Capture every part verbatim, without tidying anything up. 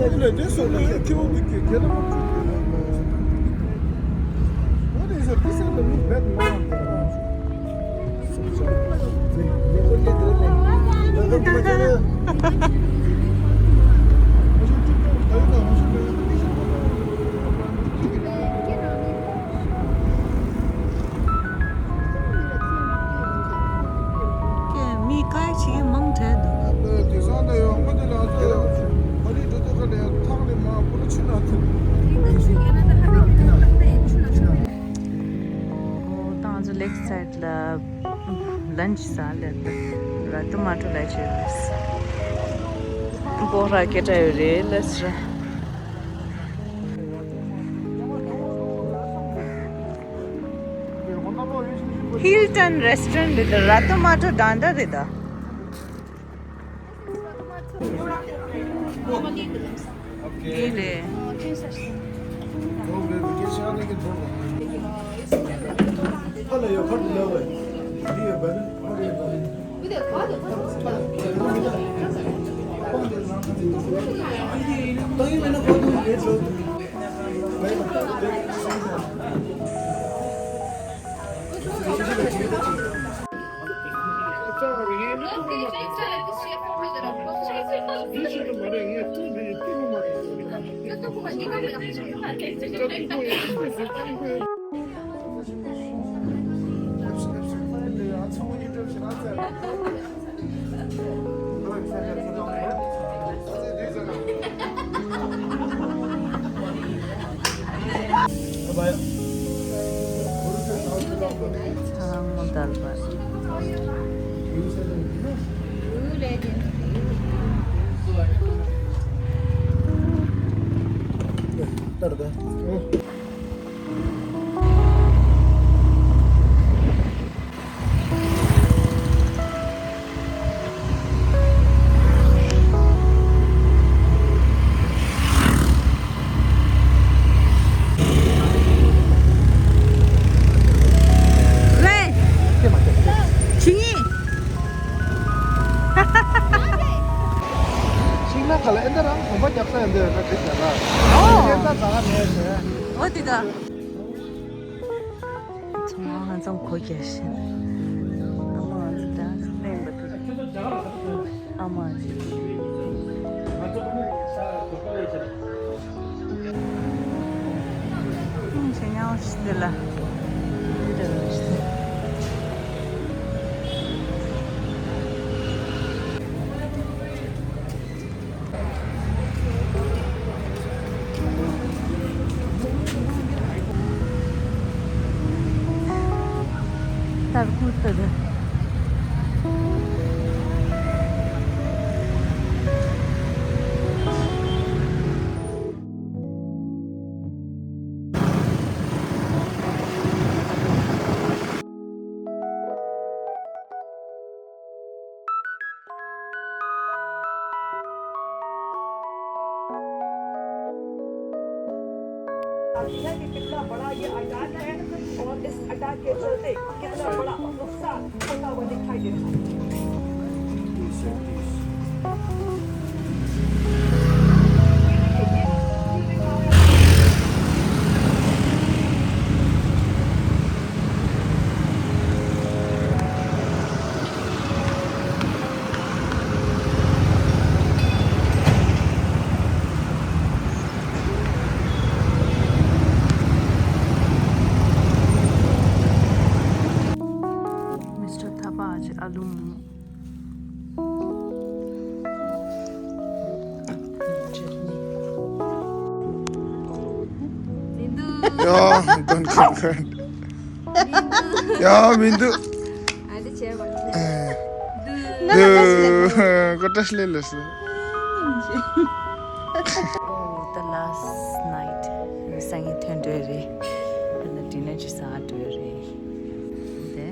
What is it? This is the new bed, man. ཀྱེ། མི་ཁ་ཅིག་མང་དྲགས་འདུག་དེང་སང་ད་ཡང་ཁོ་དེ་ལ་ཚོ་ཨ་ལི་འགྲོ་དུས་ཁ་ནས་ཐག་ནས་མ་ཁོ་ལ་ཆུ་ན་ཐུབ། ཨོ། ད་ང་ཚོ་ལེག་སའིད་ལ་ལན་ཅི་ཟ་ལེར་ད་ར་ཏོ་མ་ཊོ་ལ་ཆེ་ཡོད་རེད། སྤོག་ར་སྐད་གྲགས་ཡོད་རེད་ལ་ཟེར། ཧིལ་ཊོན་རེ་སི་ཊོ་རེན་ཊི་རེད་ད། ར་ཏོ་མ་ཊོ་འདྲ་འདྲ་རེད་ད། འདི་རེད། ཤིང་ནགས་ཁ་ལ་ཨེ་འདྲ་རང་གོམ་པ་རྒྱག་ས་ཡོད་འདི་ཡོད་ན་འགྲིག་ཟེར་ལ། ཨོ། ཨེ་འདྲ་ཟ་ག་མེད་ཟེར། ཨོ་དེ་ད། ཚང་མ་ང་ཚང་གོ་རྒྱ་ཤེས། ཨ་མ་ད་གླེང་པ་དེ། ཨ་མ་ཅིག་ཁྱེད་ཉལ་ཤི་དེ་ལ། དར་ཀུ་ཏི་རེད། दुनिया के कितना बड़ा ये अटैक है और इस अटैक के चलते कितना बड़ा नुकसान होता हुआ दिखाई दे रहा है। Mister Thapaji Alumu. Chutney. Yeah, don't confront. ཡ་མི་འདུག་ཨ་འདི་བྱས་པ་ནི། ཨ། འདུག་ཀོ་ཏྲ་ཤི་ལེ་ལ་སི། Oh, the last night. སང་ཉིན་ཐོན་འགྲོ་རེད། ཨ་ནི་ཌི་ནར་ཅིག་ཟ་འགྲོ་རེད། དེ།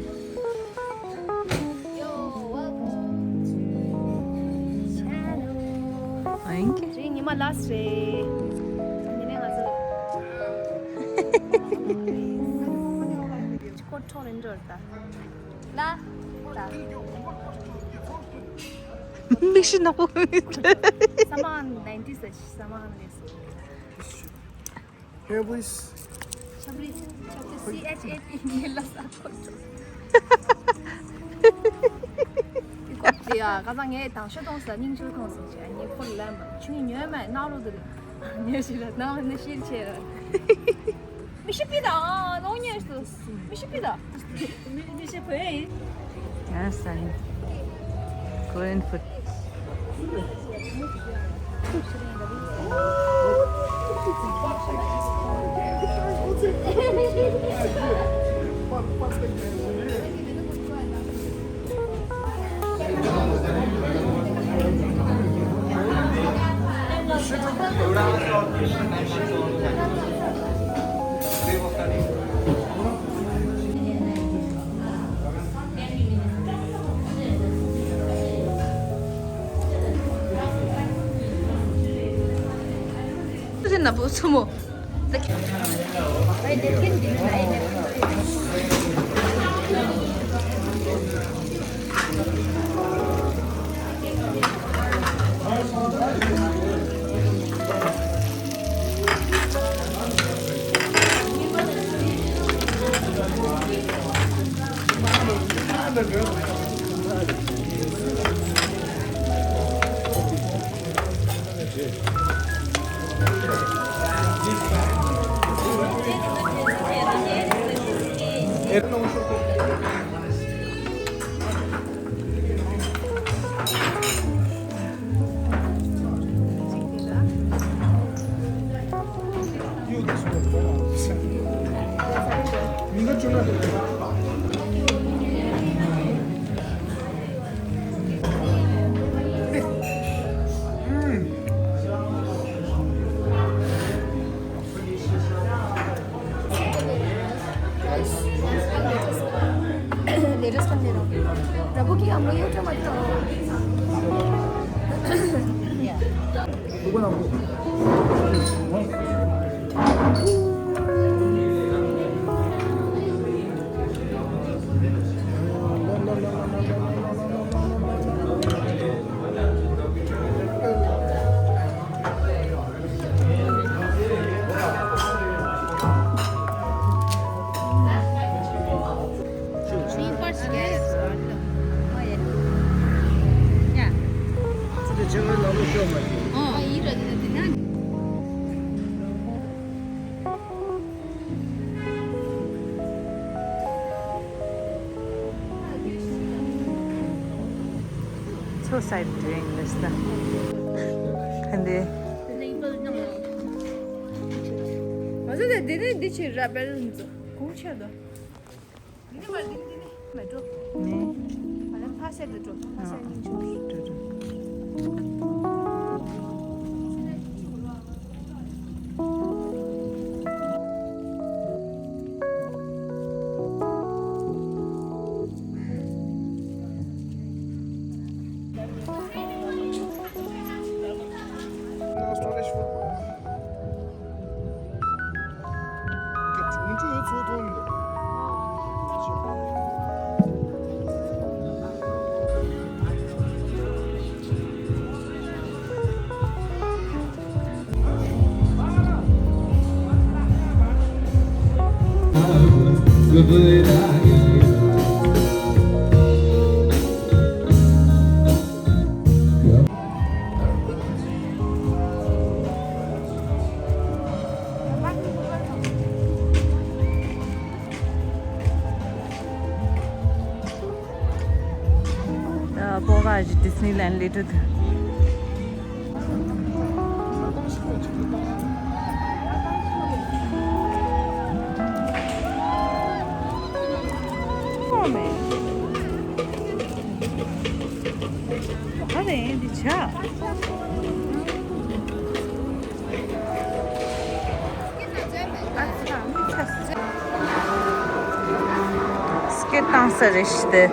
ཨ་ཡིན་གྱི། རེད། ཉི་མ་ལ་སི་རེད། ཉི་མ་ང་ཚོ། ཁོ་འཕྲོག་རིན་འགྲོ་ར་ད། ལ། ལ། མིག་ཤེལ་ནག་པོ། Saman ninety such, Saman is. Here, please. Chabri, Chabri, C H A P, ངའི་ལ་ས་ཁོ། ཡ། ཁ་སང་ངས་དང་ཤོ་གཏོང་ས་སྙིང་རྗེ་གཏོང་ས་ཅི། ངས་ཁོ་ལ་ལན་པ་ཆུང་ཉོས་མ་ནང་ལོ་དེ་ལ་ཉོས་ཤི་ལ་ནང་ལ་ཤིར་ཆེ་ར། མི་ཤི་པི་ད་ནོ་ཉོས་སུ་མི་ཤི་པི་ད། མི་ཤི་པི། Yes, I Korean food. Lettuce ཁམ་ནི་རོ། ར་བུ་ཀི་ཨ་མོ་ཡོད་ཀྲ་མ་ཏོ། So sad doing this stuff. And they. ང་ཚོ་དེ་འདི་ནས་འདི་ཕྱིར་ར་བེལ་འཛུགས་གོང་ཆེ་དོ། འདི་ནས་མར་འདི་ནས་འདི་ནས་མར་འགྲོ། ནས། ང་ལ་ཕ་སེ་དུ་འགྲོ། ཕ་སེ་གཉིས་འགྲོ། འགྲོ་འགྲོ། སྤོ་བ་ཞིག་ཌི་སི་ནི་ལན་ལི་ཊལ། ཨོ་མེ། ག་རེ་འདི་བྱ། སྐད་བཏང་ས་རེད་ཤི་སྟེ།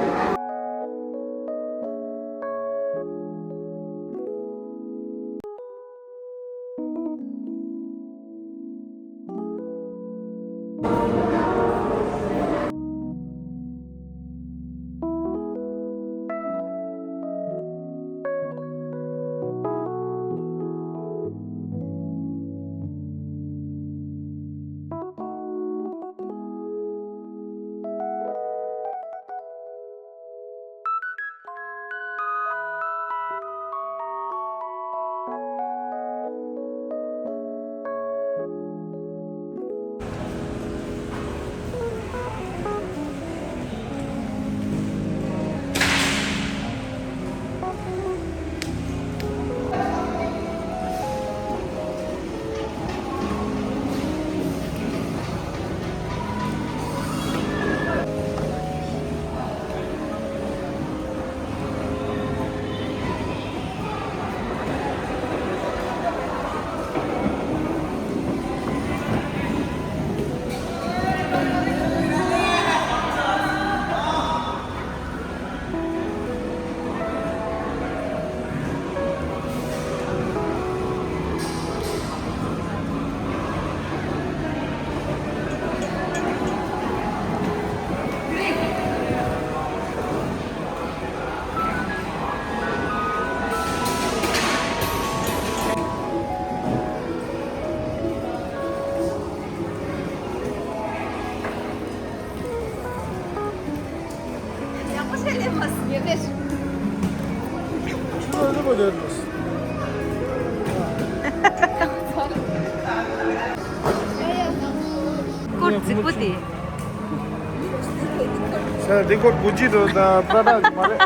རེ་ཀོར་གུ་ཅི་འགྲོ་དང་པྲ་ཌ་མ་རེད།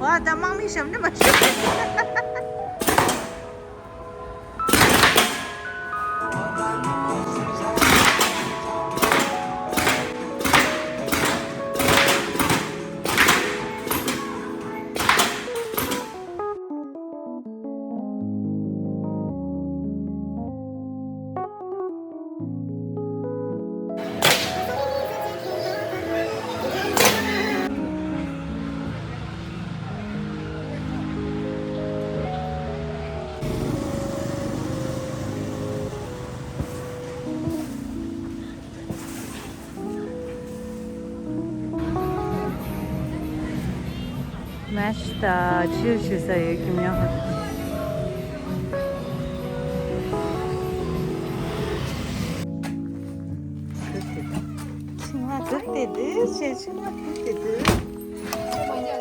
ཝ་ད་དམག་མི་ཞབས་འདྲེན་མ་ཞུ། མེ་ཆི་ད་ཅིལ་བྱེད་ས་ཡོད་ཀྱི་མྱོང་། ཆུང་མ་སྒུག་སྟེ་འདུག་ཅེས། ཆུང་མ་སྒུག་སྟེ་འདུག་ཨ་ཡ།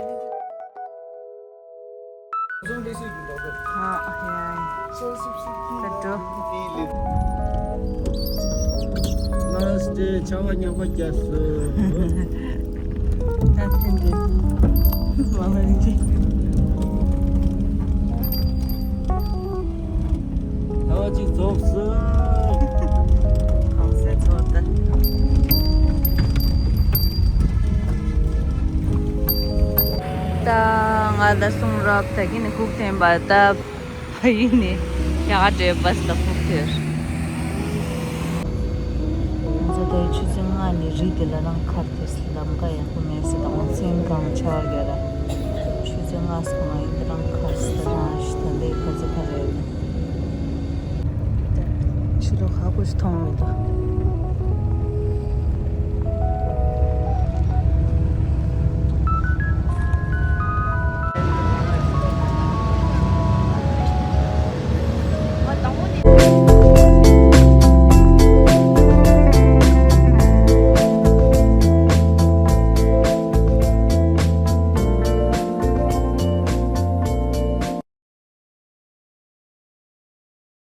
ད་འགྲོ། ལ་སྟེ་ཆར་པ་ཉག་པ་བརྒྱབ་སོང་། ད་ཐེངས་འདི་མ་མ་རིན་ཆེ། ཟླ་བ་གཅིག་རྫོགས་སོང་། གོང་ས་མཚོ་ད། ད་ང་ད་གསུང་རབ་ད་གིན་ནི་ཁུག་འཐེན་པ་ད་ཕ་ཡུལ་ནས་རྒྱ་གར་འགྲོའི་བཱས་ད་ཁུག་འཐེན། ང་ཚོ་ད་ཆུ་ཚོད་ལྔ་ནས་རི་དེ་ལ་རང་ཁར་ཐེ་ལམ་ཀ་ཡག་པོ་མེད་ཟེར་དང་། ཨོན་སེན་གང་ཆར་རྒྱ་ར། ཆུ་ཚོད་ལྔ་སོང་ང་ཡིན་ད་རང་ཁར་ཟེར་དང་ཞི་ད་ལེ་ཁ་ཚ་ཁ་རེད། ཕྱི་ལོགས་ཧ་གོ་ཞིག་མཐོང་མི་འདུག